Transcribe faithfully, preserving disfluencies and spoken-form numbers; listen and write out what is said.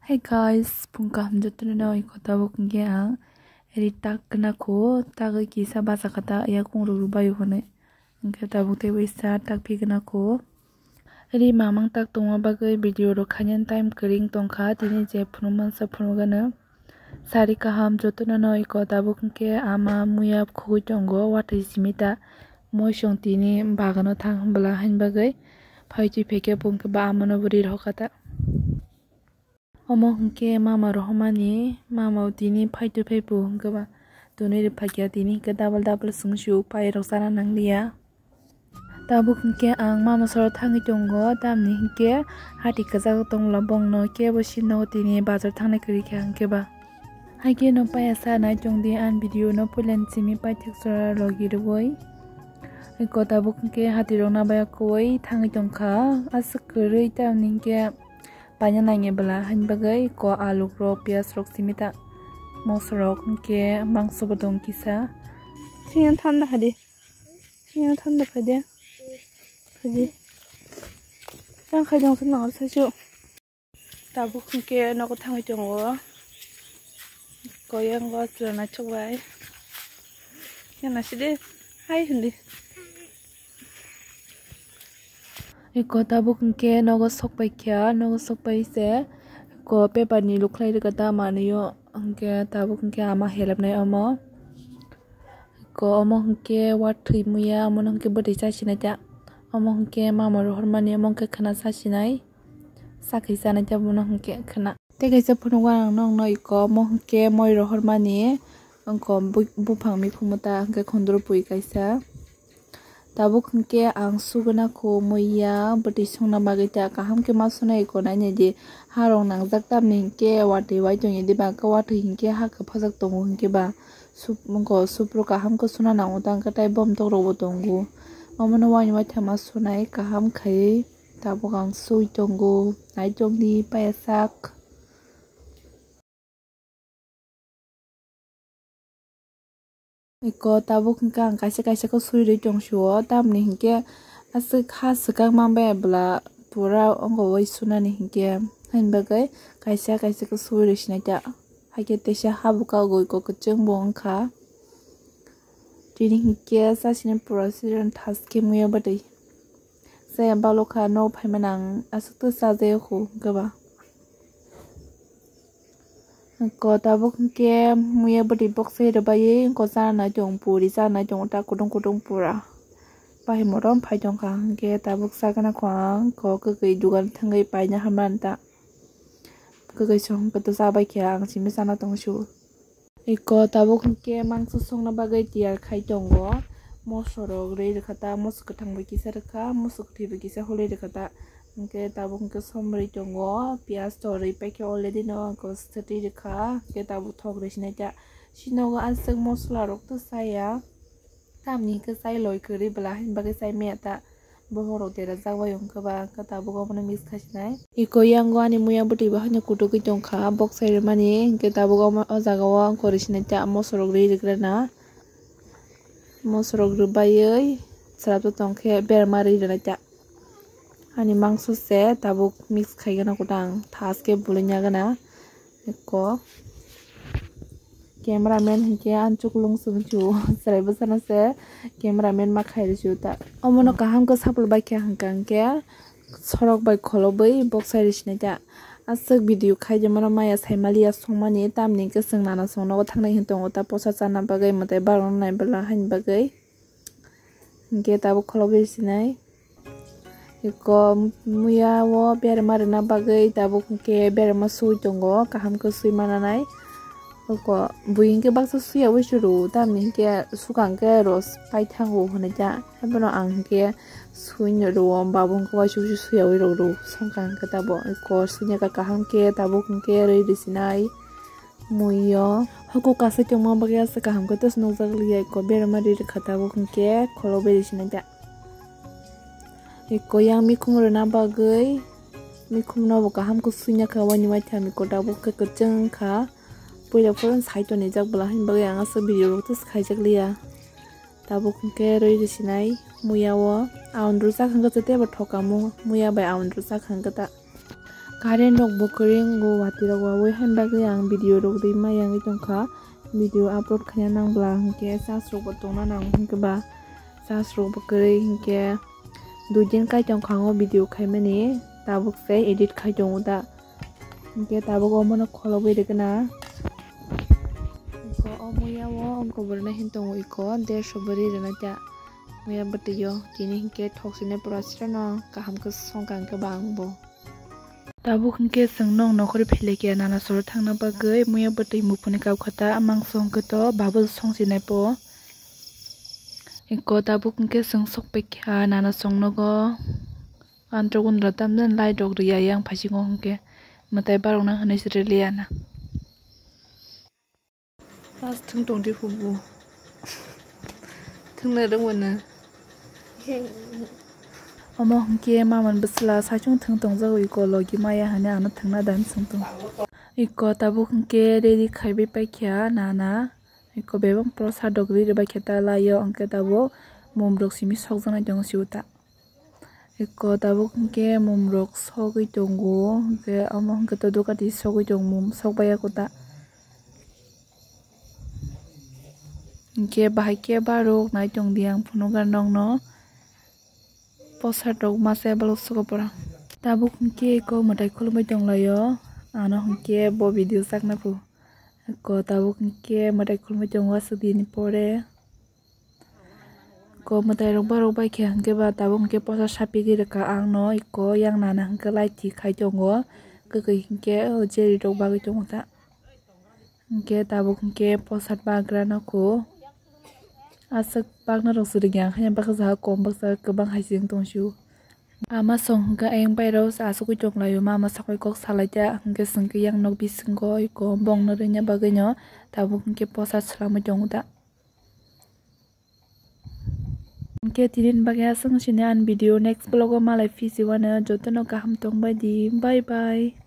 Hey guys, phung kaham jotono no iko tabuk hwnkhe ang ri tak gwnakho, tagwi kisa bacha kata yakung rw rw baio hwnwi. Hwnkhe tabuk tei bai sa tak phi gwnakho. Ri mamang tak tongma bagwi video rok khainani time kwrwi wng tongkha, tini je phunuk mansa phunuk gano. Sari kaham jotono no iko tabuk hwnkhe ama muya khugwi tongo, watwi simi ta moisong tini bagano thang hwnbwla hain bagwi phai twi phaikhe bo hwnkhe ba amano bo ri rw kha ta. Omo hwnkhe mama rohormani, mama o tini phai twi phai phu hwnkhe ba tonwi rw phaikha, tini hwnkhe double double swng sio pairok chana nangliya. Tabuk hwnkhe ang mama soro thangwi tongo, tamni hwnkhe hati kwchak tongla bongno kebo sinno tini bazar thangnai kwrwi kha hwnkhe ba. Haikhe no paya sa nai tongdi, ang video no puilani simi paithak sora logi rwui. Iko tabuk hwnkhe hati rok nabaya koi thangwi tongkha, aswk kwrwi tamni hwnkhe paina nangya bwla hain bagwi iko aluk rok, piyaj rok simi ta, mosok rok hwnkhe mangso bo tong kisa. Sini thanda hadi. Sini thanda phaidi. Phaidi. Tang khai dong sini nang saisu. Tabuk hwnkhe nogo thangwi tongo. Koyang o chwla naithok bai. Yana sidi. Hai hindi. Iko tabuk hwnkhe nogo sok pai kha, nogo sok pai se ko paper ni lukhlai rwkha ta manwi o, hwnkhe tabuk hwnkhe ama helpnai omo. Ko omo hwnkhe watwi muya, omono hwnkhe bwtwi chasinai ta. Omo hwnkhe mama rohormani, omo hwnkhe khwna chasinai. Sakhi chanai ta bono hwnkhe khwna. Tei kaisa phunukgo ang nokno iko, omo hwnkhe moi rohormani, wngkha bu-, buphang mikhumu ta hwnkhe khondro pui kaisa. Tabuk hwnkhe ang suguna kho muiya bwtwi songna bagwi ta kaham khe ma sunai iko nainai di. Harok nangjak tamni hwnkhe watwi wai tongya diba, hwnkhe watwi hwnkhe ha kwphajak tongo hwnkhe ba. Sup-, wngkha supro kaham khe suna nango ta hwnkhe tei bom tok rokbo tongo. Omono waini waithama sunai kaham khaiwi tabuk ang sui tongo. Nai tongdi paya sak. Iko tabuk hwnkhe ang kaisa kaisa khe suri rwi tong sio, tamni hwnkhe aswk ha swkang man baya bwla pura ongko oi sunani hwnkhe, haini bagwi kaisa kaisa khe suri rwi sinai ta. Haikhe teisa ha bwkha goi kok kwchwng bo wngkha. Tini hwnkhe chasini pura siri thas khe muya bwtwi. Chaya balokha, no phaimani ang aswk twi chajaya khu hwnkhe ba. Ko tabuk hwnkhe muya bwtwi boksai rwbaiwi ko chanai tong puri chanai tongo ta kutung kutung pura. Bahai motom phai tongkha hwnkhe tabuk chagana kho ang ko kwkwi dugan thangwi paina hamani ta. Kwkwi song khe to chabai khe ang simi chana tong sio. Iko tabuk hwnkhe mangso songna bagwi tiyar khai tongo. Moso rok rwi rwkha ta, moso kwthang bai kisa rwkha, moso kwthwi bai kisa holwi rwkha ta. Hwnkhe tabuk hwnkhe som rwi tongo, piyaj to rwi paikhe already no, hwnkhe swtwi rwkha, hwnkhe tabuk thok rwi sinai ta. Sinogo aswk mosla rok to chaya, tamni hwnkhe chai loi kwrwi bwla haini bagwi chai maya ta. Bohrok derajak bai wngkha ba, hwnkhe tabuk obono mix khaisinai. Iko yango ani muya bwtwi bo haino kutukwi tongkha, boksai rwmani, hwnkhe tabuk omo, o jaga o ang kwrwi sinai ta, mosorok rwi rwgrana. Mosorok rwbaiwi chwrap tongkhe berma rwi rwnaita. Ani mangso se tabuk mix khaigana kwtang, thas khe bwlwi nagana. Eko cameraman hinkhe ang chuklung chwng chu chwrai bwsano se cameraman ma khai rw chu ta. Omono kaham khe sapul bai khe hwnkha hwnkhe sorok bai kholobwi boksai rw sinai ta. Aswk video khai de mano maya sai maliya songmani, tamni hwnkhe chwng nana song nogo thangnai hin tongo ta, posa chana bagwi mwtai barokno nai bwla haini bagwi. Hwnkhe tabuk kholobwi rw sinai. Eko muya o berma rwna bagwi tabuk hwnkhe berma sui tongo, kaham khe sui mananai. Eko bui hwnkhe baksa suya ui se rw, tamni hwnkhe swkang khe rw paithango hwnwi ta. Haiphano ang hwnkhe sui no rw, babu hwnkhe uaisuk se suya ui rw rw songkha hwnkhe tabuk. Eko suina kha kaham khe tabuk hwnkhe rwi rw sinai. Mui o hoko kasai tongma bagwi aswk kaham khe tei nukjak liya, eko berma ri rwkha tabuk hwnkhe kholo beri sinai ta. Eko yang mikhum rwna bagwi mikhum no bo kaham khe suina kha, waini waitham eko tabuk khe kwchwng wngkha. Puila phuru sai tonijak bwla haini bagwi ang aswk video rok tei khaijak liya. Tabuk hwnkhe rwi rw sinai muya o aundru chak hwnkhe tei bo thokamu muya bai aundru chak hwnkhe ta. Current rok bo kwrwi wngo, watwi rok wawi, haini bagwi ang video rok rwui ma yangwi tongkha. Video upload khaina nangbla hinkhe charge rok bo tongna nango, hinkhe ba charge rok bo kwrwi, hinkhe dui din kai tongkha ang o video khaimani, tabuk se edit khai tongo da. Hinkhe tabuk omono kholobwi rwgwna. Iko o muya o wngkha borokno hin tongo, iko dersho bwrwi rwna ta. Muya bwtwi o tini hinkhe thok sinai pura sreno kaham khe songkha hinkhe ba ang bo. Tabuk hinkhe chwng nok nokhorwi phailaikha nana soro thangna bagwi, muya bwtwi muphuni kap kha ta, mangso hinkhe to babul songsinai po. Iko tabuk hinkhe chwng sokpaikha nana songnogo. Antrok undra tamjani light rok rwya yang phasingo hinkhe mwtai barokna hwnwi se rwliya na. Last thwng tongdi phubu. Thwngna rwngmano. Omo hinkhe mamani bwsla saichung thwng tongjago iko logi maya hwnwi ano thwngna dan swng tongo. Iko tabuk hinkhe ready khaiwi paikha nana. Iko bebak prosad rok riri baikha ta laio hinkhe tabuk mum rok simi sokjaknai tongo sio ta. Eko tabuk hinkhe mum rok sogwi tongo, hinkhe omo hinkhe to dukati sogwi tongo, mum sokbaiya kota. Hinkhe bahai khe barok nai tongdi ang phunukha nokno, posat rok masa balok sogo pora. Tabuk hinkhe eko mwtai khulumui tonglaio, ano hinkhe bo video sakna phu. Eko tabuk hinkhe mwtai khulumui tongo aswk dini pore. Ko mwtai rok barok bai khe hinkhe ba tabuk hinkhe posa sapigwi rwkha ang no iko yang nana hinkhe laiti khai tongo kwkwi hinkhe o jeri rok bagwi tongo ta hinkhe tabuk hinkhe posat bagra no kho aswk bagna rok swrwngya hinkhe baksa kom baksa kwbang hai se wng tong sio ama song hinkhe ayang bai rok asugwi tong laio mama sakhai kok salai ta hinkhe chwng khe yang nok bisingo iko bongno rwna bagwi no tabuk hinkhe posat swlamwi tongo ta. Hinkhe tini bagwi aswk sini ani video, next vlog o malai phisi wano jotono kaham tongbai di, bye bye.